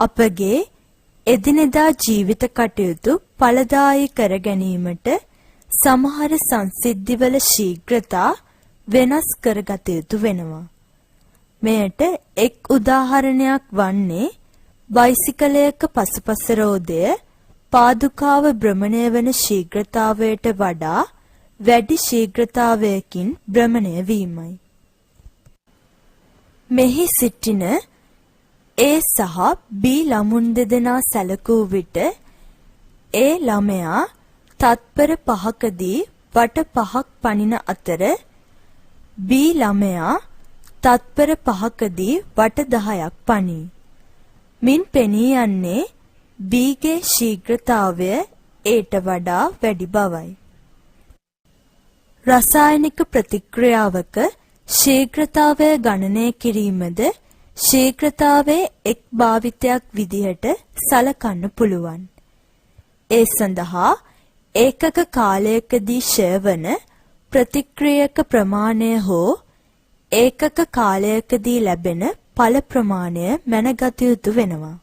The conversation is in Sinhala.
අපගේ එදිනෙදා ජීවිත කටයුතු ඵලදායී කර ගැනීමට සමහර සංසිද්ධිවල ශීඝ්‍රතා වෙනස් කරගත යුතු වෙනවා. මෙයට එක් උදාහරණයක් වන්නේ බයිසිකලයක පසුපස රෝදය පාදුකාව භ්‍රමණය වන ශීඝ්‍රතාවයට වඩා වැඩි ශීඝ්‍රතාවයකින් භ්‍රමණය වීමයි. මෙහි සිටින A සහ B ළමුන් දෙදෙනා සැලකූ විට, A ළමයා තත්පර 5කදී වට 5ක් පනින අතර B ළමයා තත්පර 5කදී වට 10ක් පනී. මින් පෙනී යන්නේ B ගේ ශීඝ්‍රතාවය A ට වඩා වැඩි බවයි. රසායනික ප්‍රතික්‍රියාවක ශීඝ්‍රතාවය ගණනය කිරීමද ශීඝ්‍රතාවයේ එක් භාවිතයක් විදිහට සලකන්න පුළුවන්. ඒ සඳහා ඒකක කාලයකදී ක්ෂය වන ප්‍රතික්‍රියක ප්‍රමාණය හෝ ඒකක කාලයකදී ලැබෙන ඵල ප්‍රමාණය මැනගත යුතු වෙනවා.